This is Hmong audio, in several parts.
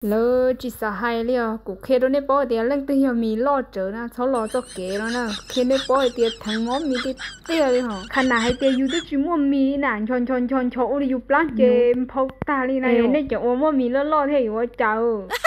Lawv tsis xav hais li os. Kuv qhia rau nej paub hais tias leej twg yog mis loj tsawv na txhob los txoj kev no na. Qhia nej paub hais tias theev mob mis tiag tiag li hos. Qhov nas hais tias yus twb tsis muaj mis na, ncho ncho ncho ncho ua li yus plab ces nphau tag li na. Nej cov uas muaj mis loj loj thiab yuav ua cas?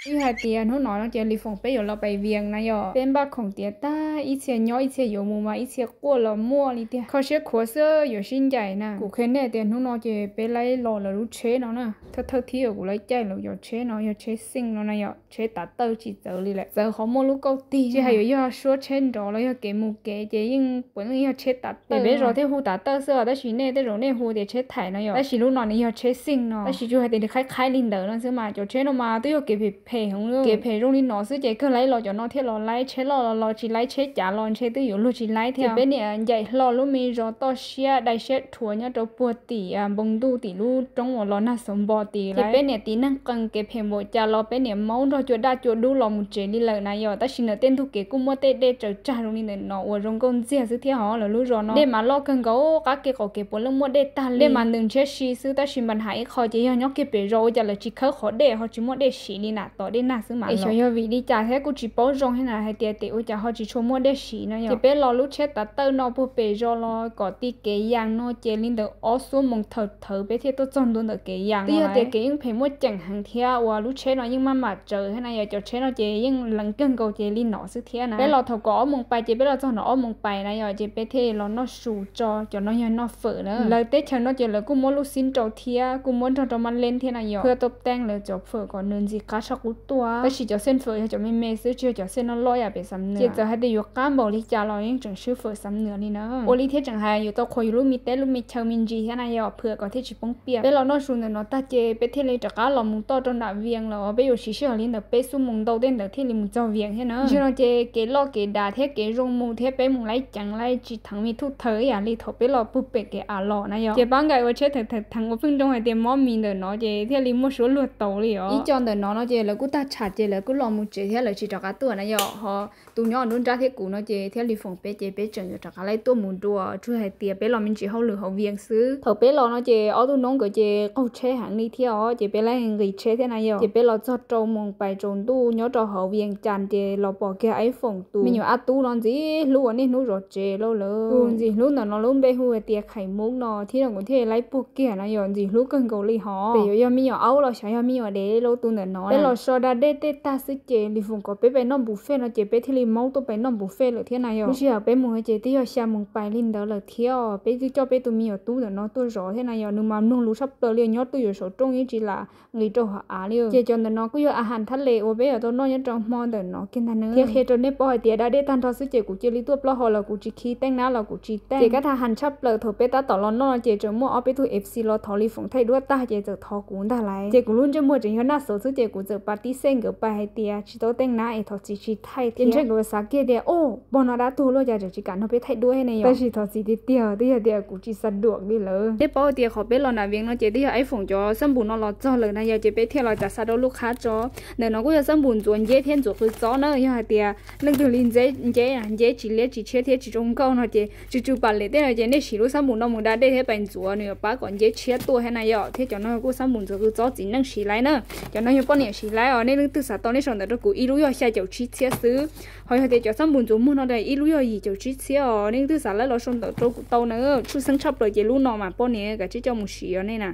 Ib hais tias hnub no no ces Lis Foom peb yuav los pais Vias na yom. Peb npaj khoom tiav tag, ib txhia nyob ib txhia yuav mus mas ib txhia quaj los muaj li tiag. Kho siab khuav xwb yuav sib ncaim na. Kuv qhia nej tias hnub no ces peb laib los lawv lub tsheb no na. Thawj thawj thib uas kuv laib caij lawv cov tsheb no yog tsheb xeej no na yom, tsheb tav tawj tsis txawv li lawm, txawv qhov muaj lub kauj tig. Tsis hais yuav yog suab tsheb nrov los yog kev mus kev ces yeej puav leej yog tsheb tav tawj. Peb zos thiaj hu tav tawj xwb os, tab sis nej tej zaum nej hu tias tsheb thaim no yom, tab sis lub no nws yog tsheb xeej no. Tab sis tsuas hais tias nws qhaib qhaib li ntawd no xwb mas cov tsheb no mas twb yog kev phem phem heev li. Kev phem zoo li no xwb ces kawg laib los cov no thiaj los laib, tsheb loj los los tsis laib, tsheb cav los ntshe twb yuav luag tsis laib thiab. Ces peb niam ncaim hlo lub me zos toj siab dai siab rhuav nyob rau puag tim npoo ntuj tim lub roob uas los nag xov npo tid. Ces peb niam tiv neeg qee kev phem npaum cas los peb niam maub nrog cua daj cua dub los mus tsev li lawm na yom. Tab sis ntawm tej ntug kev kuj muaj tej dej tsaws tsag zoo li ntawm no uas zoo nkauj ntxiag xwb thiab hos. Lawv lub zos no dej mas loj kawg nkaus, qab kev qaum kev puav leej muaj dej tag li, dej mas ntws ntshiab si xwb. Tab sis npa has ib qho ces yog nyob kiag pem zos ua cas lawv tsis khawb qhov dej ho tsis muaj dej siv li na, tos dej nag xwb mas. Es xyov yog vim li cas thiab kuj tsis paub zoo thiab na, hais tias tes ua cas ho tsis tshua muaj dej siv no yom. Ces peb los lub tsheb tav tawj no puag pem zos los kom ti kev yas no ces li ntawd ob xuab moos thawm thawv peb thiaj tuaj txog ntua ntawm kev yas. Twb yog tias kev yeej phem muaj ceem heev thiab uas lub tsheb no yeej maj mam tsawv thiab na yom. Cov tsheb no ces yeej lees kawg nkaus ces li no xwb thiab na. Peb los thaum kaum ob moos pais ces peb los txog no ob moos pais na yom, ces peb thiaj los noj su tso. Cov no yog noj fawm na. Lawv teb chaws no ces lawv kuj muab lub xib nrau thiab kuj muab nrog rau mab leb thiab na yom, phwj tau teeb lawv cov fawm kom nws ntxim qab tshaj qub tuaj. Tab sis cov xeej fawm yog cov me me xwb, tsis yog cov xeej noj loj yam pem Xam Nwj. Ces txawm hais tias yuav qab npaum li cas los yeej tseem swb fawm Xam Nwj li na. Ua li thiaj tseem hais yuav tau qhuas yus lub me teb lub me chaw me ntsis thiab na yom, phwj kom thiaj tsis poob piam. Peb los noj su ntawm no tag ces peb thiaj li rov qab los mus toj rau nram Vias lawm. Peb yuav siv sij hawm li ntawm peb xuab moos ntau tej ntawd thiaj li mus txog Vias thiab na. Ntsis no ces kev loj kev dav thiab kev zoo mus thiab peb mus laib ceev laib tsis theev me thuj thawv ib yam li thaum peb los puag pem kev av los na yom. Ces pab nkais ua tsheb theev theev theev ua pheej nroo hais tias mob mis ntawm no ces thiaj li muaj suab luag tau li os. Ib co ntawm no no ces lawv kuj tag tsham ces lawv kuj los mus tsev thiab lawv tsis rov qab tuaj na yom. Ho tus nyob nruab nrab thiab kuv no ces thiab Lis Foom peb ces peb tseem yuav rov qab laib tuaj mus dua, tsuas hais tias peb los me ntsis hauj lwm hauv Vias xwb. Thaum peb los no ces ob tug noob nkawd ces qaug tsheb heev li thiab os, ces peb laib nqis tsheb thiab na yom. Ces peb los txog rau moos pais tsaus ntuj nyob rau hauv Vias Cas ces los pom kiag Lis Foom tus me nyuam ab tub no ntxim hlub uas niaj hnub zov tsev lauj lawm. Tus ntxim hlub ntawm no lub npe hu hais tias Khais Mub no thiab, kuv thiaj laib puag kiag na yom, ntxim hlub kawg nkaus li hos. Pem yuav yog me nyuam aub los xyov yog me nyuam dev lauj tus ntawm no. Peb los so da dej tej tag xwb ces Lis Foom kom peb pais noj npus fej no ces peb thiaj li maub tuaj pais noj npus fej lawm thiab na yom. Lub sij hawm peb mus ces twb yog xya moos pais li ntawd lawm thiab. Peb twb coj peb tus me nyuam tub ntawm no tuaj zov thiab na yom, nws mas mloog lus tshaj plaws li, nyob twj ywm saum rooj yeej tsis lam nqis rau hauv av li. Ces cov ntawm no kuj yog a has thaj les uas peb yuav tau noj nyob rau hmo ntawm no kiag ntag na. Thiab qhia rau nej paub hais tias da dej tag nrho xwb ces kuv cia li tuaj plaub hau los kuv tsis khi teeb nab los kuv tsis teeb. Ces kab tha has tshaj plaws thaum peb tab tom los noj ces tseem muaj ob peb tug F C los thov Lis Foom thaij duab tag ces txawm thov kuv ntag lauj. Ces kuv lub ntsej muag tseem yog naj xov xwb ces kuv txawm pas tib xej nkawd pais hais tias tsis tau teeb nab es thov txiv tsis thaij thiab. Ces ntshe nkawd xav kiag tias, o, pog no dab tuag luaj cas tseem tsis kam nrog peb thaij duab thiab ne yom. Tab sis thov txiv tiag tiag, twb yog tias kuv tsis xa duam li lawm. Peb paub tias qhov peb los nram Vias no ces twb yog Lis Foom cov xab npum no los txog lawm na yom, ces peb thiaj los txav xa rau lub qhab tso. Ntawm no kuj yog xab npum ntxuav nceb thiab ntxuav qw txob na, yog hais tias leej twg li nceb, nceb tsis liab tsis tshiab thiab tsis zoo nkauj no ces tsw tsw pam lem tej no ces nej siv lub xab npum no mus da dej thiab pais ntxuav nws yuav pab kom nceb tshiab tuaj thiab na yom. Thiab cov no kuj xab npum ntxuav qw txob txiv neej siv laib na. Cov no yog poj niam siv laib os, nej leej twg xav tau nej sau ntawv rau kuv, ib lub yog xya caum tsib txhiab xwb. Ho yog tias cov xab npum ntxuav muag no ib lub yog yim caum tsib txhiab os, nej leej twg xav laib los sau ntawv rau kuv tau na. Tshwj xeeb tshaj plaws ces lub no mas poj niam kav tsij coj mus siv os nej na.